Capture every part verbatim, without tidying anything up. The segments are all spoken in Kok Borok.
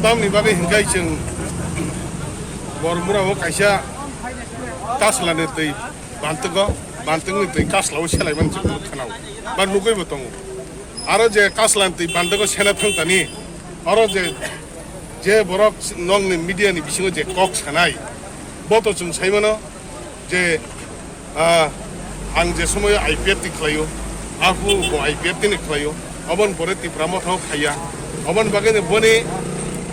Tamni bagwi hinkhe chwng Bormura o kaisa kasla ni twi bantugo, bantung ni twi kasla o selai mani chwng nukha nao, ba nugwi bo tongo. Aro je kasla ni twi bantugo sena thang tani, aro je, je borok nongni media ni bisingo je kok sanai, bo to chwng sai mano. Je, ah, ang je somoyo I P F T khlaio, aphuru bo I P F T ni khlaio, oboni pore Tipra Motha o phaiya. Oboni bagwi no boni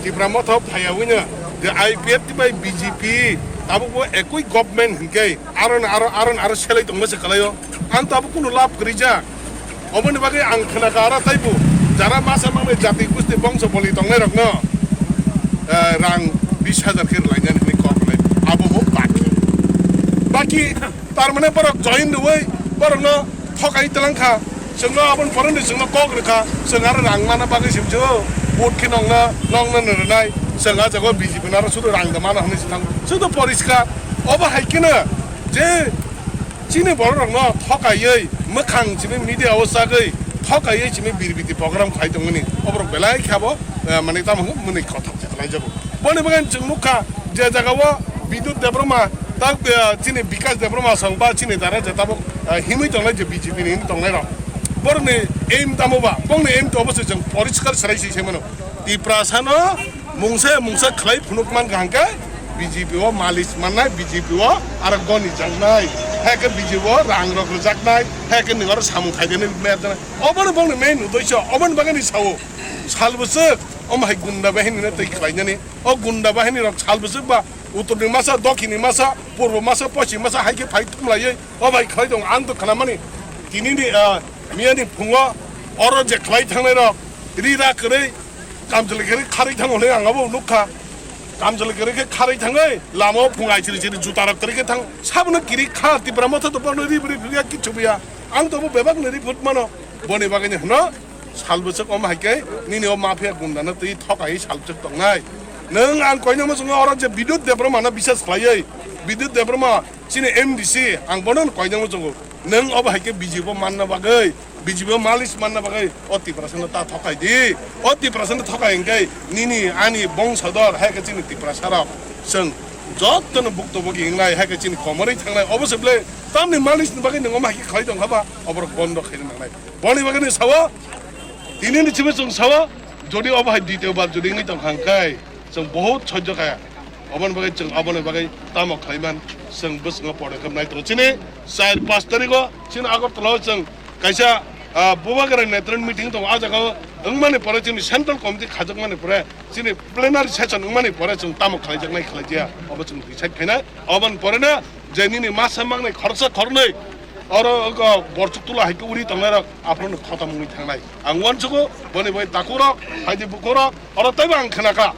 Tipra Motha o phaiya wngno je I P F T bai B J P tabuk bo ekoi government hinkhe aro no aro, aro no aro selai tongma se khlaio. Ang tabuk kunu lab kwrwi jak. Oboni bagwi ang khwnakha aro taibo jara masa mangni jati gusti bongso boli tongnairokno, eh, rang bis hajar khe rwlainani hwnwi kok hwnwi abo bo baki. Baki tar mane borok join rwui borokno thokai twlang kha. Chwngno aboni poroni chwngno kok rwkha, chwng aro rang mana bagwi simsio vote khe nongno, nongno rwnai, chwng ah jago B J P no aro sudu rang da mano hwnwi se thango. Sudu poriskar. Obo hai kheno je chini borok rokno thokaiwi mwkhang chini media o chagwi thokaiwi chini birbiti program khai tongmani oborok belai khe abo, eh, mane tamo hwnwi mwnwi kothok se khlai jago. Boni bagwi chwng nukha je jaga o Bidyut Debbarma tak, eh, chini Bikash Debbarma song ba chini dara je tabuk, eh, himwi tongnai je B J P ni himwi tongnai rok. Borokni aim tamo ba, bongni aim to obo se chwng poriskar serai se sai mano. Tiprasa no mungsa mungsa khlai phunuk man kha hwnkhe B J P o malis mannai, B J P o aro goni jaknai, hai khe B J P o rang rok rwjaknai, hai khe nwng aro samung khaideni mer jaknai. Obono bongni main uddesho, oboni bagwi ni sao sal bwswk omo hai gunda bahini no twi khlainani. O gunda bahini rok sal bwswk ba uttor ni masa, dokhin ni masa, purbo masa, poschim masa hai khe phai thumlaiwi o bai khlai tongo. Ang to khnamani tini ni, ah, miya ni phungo oro je khlai thangnai rok ri ra kwrwi Kamchwlwi khe kharwi thango hwnwi ang abo nukha. Kamchwlwi khe kharwi thangwi lamao phung ai chiri chiri juta rok kwrwi khe thang. Sabono kiri kha Tipra Motha to bono ri bri bri kichu biya. Ang to bo bebak ni ri phut mano. Boni bagwi ni hwno sal bwswk om hai khe nini o mafia gunda no twi thokai sal bwswk tongnai. Nwng ang koino muchungo oro je Bidyut Debbarma no bisas khlaiwi Bidyut Debbarma chini M D C ang bono koino muchungo. Nwng obo hai khe B J P o manna bagwi, B J P o malis manna bagwi o Tiprasano ta thokai di. O Tiprasano thokai hwnkhe nini ani bongsador hai khe chini Tiprasarok chwng jotono bukto bogi wngnai hai khe chini komorwi thangnai. Obo se ble tamni malisni bagwi nwng omo hai khe khlai tong kha ba oborok bondo khaina nangnai. Boni bagwi ni sao, tini ni simi chwng sao, jodi obo hai ditio bar jodi wngwi tong kha hwnkhe chwng bohut sojjo kaya. Oboni bagwi chwng aboni bagwi tamo khlaiman, chwng bwskango podokep nai tongo. Chini char pash tarikh o chini Agartala o chwng kaisa, ah, Bubagra Netron meeting tongo. Ah jaga o wngmani pore chini central committee khajakmani pore chini plenary session wngmani pore chwng tamo khlaijaknai khlaijaya obo chwng decide khainai. Oboni pore no je nini masa mangnai khoroksa khoroknwi oro borchuk tula hai khe uri tongnai rok aphuru no khotom wngwi thangnai. Ang uansugo boni bagwi takhuk rok, phaidi bukhuk rok, oro teibo ang khnakha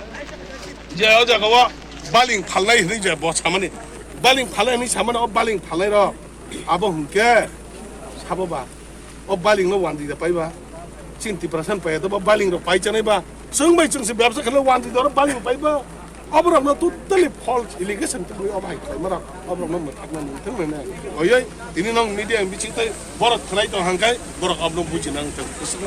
je o jaga o baling phalnai hinwi je bo samani, baling phalnai hinwi samani, o baling phalnai rok abo hwnkhe sabo ba o baling no wandi da paiba, chini Tiprasa ni paiya to ba baling rok pai chanai ba, chwng bai chwng se bebsa khlai wandi da oro baling paiba, oborok no totally false allegation tubui obo hai khlaima rok oborok no mwthakna nung thang nai. Oyoi tini nong media ni bising tei borok khlai tong hangkai borok abono buji nang thang.